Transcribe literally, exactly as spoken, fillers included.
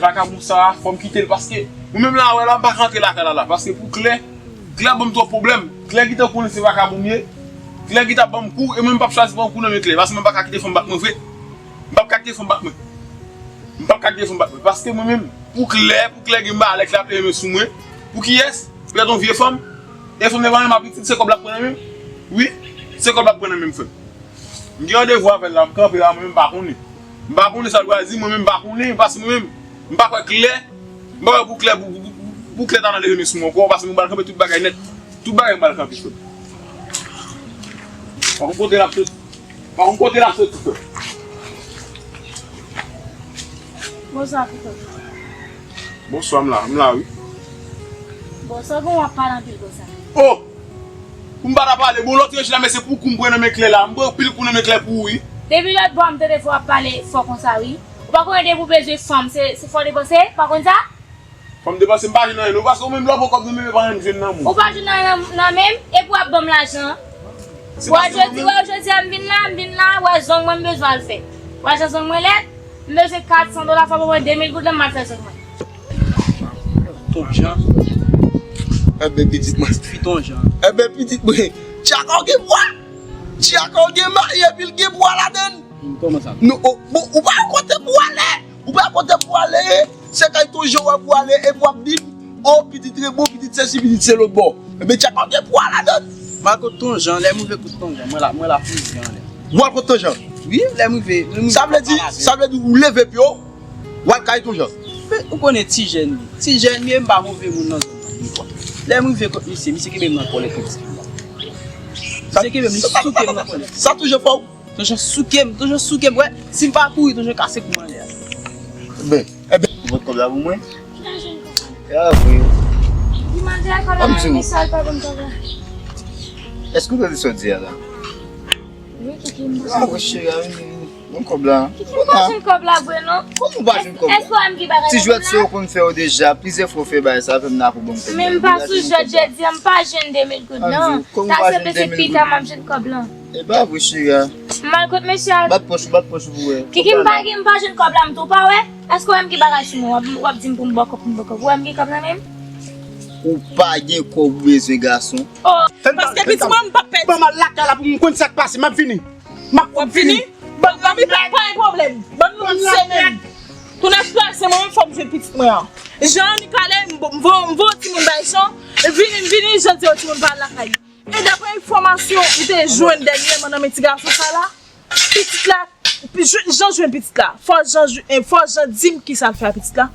Vakabon sa a, fò m kite l paske mwen menm la, wè la, m pa ka antre lakay la la. Paske pou Klè, Klè ban m twòp pwoblèm. Klè gentan konnen se vakabon m ye. Klè gentan ban m kou, e mwen m p ap chwazi pran kou nan men Klè. Paske mwen pa ka kite fanm bat mwen vre. M p ap ka kite fanm bat mwen. M p ap ka kite fanm bat mwen. Paske mwen menm, pou Klè, pou Klè gen bagay, Klè ap leve men sou mwen. Pou kiyès? Pou yon vye fanm? E fanm nan pa renmen pitit, se kòb l ap pran nan men m. Wi, se kòb l ap pran nan men m, frè m. M gen randevou avè l la, m kanpe la, mwen menm m pa konnen. M pa konnen sa l pral di, mwen menm m pa konnen, paske mwen menm, m pa kwè Klè, m pa kwè pou Klè, pou, pou, pou, pou Klè ta nan leve men sou mwen ankò, paske mwen pral kanpe tout bagay nèt. Tout bagay m pral kanpe, frè m. Pa konn kote l ap soti. Pa konn kote l ap soti, frè m. Bonswa, Pito. Bonswa, m la, m la, wi. Bon, sa w gen w ap pale anpil konsa? Oh! Pou m pa ta pale, bon, lòt rejim la, men se pou kou m pran nan men Klè la. M pran anpil kou nan men Klè pou ou, wi. Depi lòt bò, m tande fò w ap pale fò konsa, wi. Ou pa konnen depi w bezwen fanm, se, se fò w depanse, ou pa konn sa? Fò m depanse, m pa jwenn anyen, non, paske ou menm lè w pran kòb nan men m, e pa anyen m jwenn nan men w. Ou pa jwenn anyen nan, nan men m, epi w ap ban m lajan. Wè, jodi, wè, jodi a m vin la, m vin la, wè, zong mwen m bezwen al fè. Wè, jan zong mwen lèd, m bezwen kat san dola, fò w ban mwen de mil goud la, m al fè zong mwen. Tonton Jan. Enben, pitit mwen. Fi Tonton Jan. Enben, pitit mwen. Tchaka w gen bwa. Tchaka w gen mayi, epi l gen bwa ladan l. Kòman sa? Non, oh, bon, ou pa kote pou ale. Ou pa kote pou ale, se kay Tonton Jan w ap pou ale, epi w ap di m, oh, pitit Rebo, pitit sesi, pitit se lòt bò. Enben, tchaka w gen bwa ladan l. M al kot Tonton Jan, lè m rive kot Tonton Jan, mwen la, mwen la fizi anlè. Ou al kot Tonton Jan? Wi, lè m rive, lè m rive. Sa vle di, sa vle di ou leve pye w, w al kay Tonton Jan. Men, ou konnen ti jèn li. Ti jèn li, m pa move moun nan zòn nan, li kwa. Lè m rive kot misye, misye kenbe m nan kòlèt li. Misye kenbe m, li souke m nan kòlèt. Sa Tonton Jan fè w? Tonton Jan souke m, Tonton Jan souke m, wè. Si m pa kouri, Tonton Jan kase kou m anlè a. Enben, enben. Ou pot kòb la pou mwen? Ki lajan kòb la? Ya, vre. Li mande a kòb la, men sa l pa ban m kòb la. Èske w tande sa w di a la? Wi, kiki m pa. Ah, wè, cheri, a vini, vini. Ban m kòb la. Kiki m pa jwenn kòb la vre, non. Kòman w pa jwenn kòb la? Èske w wè m ki bagay la? Ti jwèt sa yo konn fè yo deja. Plizyè fwa w fè bagay sa, fè m nan pou ban m kòb la. Men m pa sou jwèt jodi a, m pa jwenn de mil goud, non. Sa se petèt pita m ap jwenn kòb la. E pa vre, cheri a. M al kot mesye a. Bat pòch ou, bat pòch ou pou wè. Kiki m pa gen, m pa jwenn kòb la, m tou pa wè. Èske w wè m gen bagay sou mwen, w ap, w ap di m pou m ba w kòb, pou m ba w kòb. Ou wè m gen kòb nan men m? Ou pa gen kòb ou bezwen, gason. Oh. Paske pitit mwen, m p ap pèdi. Ban m al lakay la pou m konn sa k pase, m ap vini. M ap vini. Ban m vini. Ban m vini, pa, pa gen pwoblèm. Ban m yon semèn. Tounen frè, se mwen menm fò m jwenn pitit mwen an. Jan annik ale, m vo-, m vo-, m voye yon timoun bay Jan. Vini, m vini, Jan di yon timoun pa al lakay li. E daprè enfòmasyon li te jwenn dènyèman nan men ti gason sa la, pitit la, pi-, Jan jwenn pitit la. Fò Jan jwe-, eh, fò Jan di m kisa l fè a pitit la.